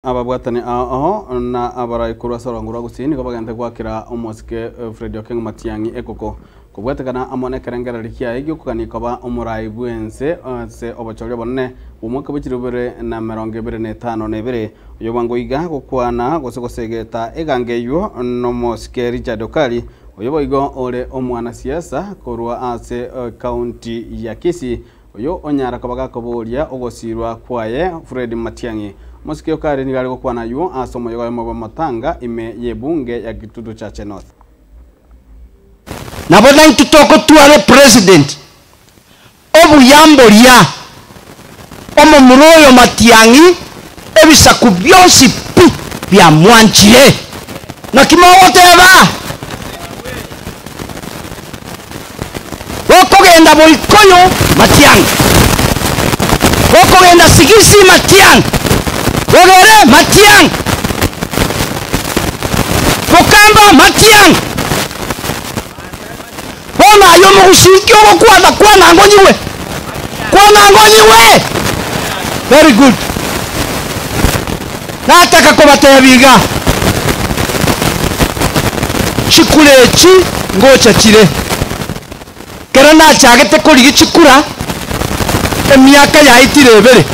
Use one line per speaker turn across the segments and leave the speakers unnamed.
Ababwatani ao na abarai korwa ase orongo rwa Gusii nigo bagente goakera omosike Fred Okengo Matiang'i ekoko kobwatekana amo nekerengererio kiaye giokogania koba omorai bwense ase obochori obonene bw'omwaka bwe chilifu ibere na emerongo ebere na etano na ebere. Oyo bwango iga gokwana gose gosegeta egango eywo nomosike Richard Okari oyo boigo ore omwanasiasa korwa ase ekaunti ya Kisii Oyo onyara koba gakoboria ogosiirwa kwaye Fred Matiang'i. Omosike Okari nigo are gokwana aywo ase omoyega oyomo bw'amatanga ime y'ebunge ya Kitutu Chache North.
Nabo naintwe togotwara epresident obuya mboria omomura oyo Matiang'i ebisaku bionsi pi biamwanchire. Naki mogoteba? Gokogenda Boikoyo matiang'i, gokogenda Sigisi matiang'i, Bogere matiang'i, Bokamba matiang'i. Bono aye omogusii inki ogokwana? Kwana ngonyigwe, kwana ngonyigwe. Very good. Nataka kobatebia iga, chikura echi ngocha chire. Kero nachagete korigia chikura emiaka yaetire ebere,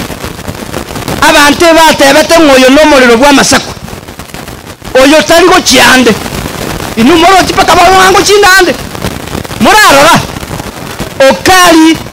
abanto ebatebete ng'a oyo nomorero bw'amasaku, oyo tari gochia ande. Inwe morochi mpaka bono ng'a ngochinde ande? Morarora, Okari.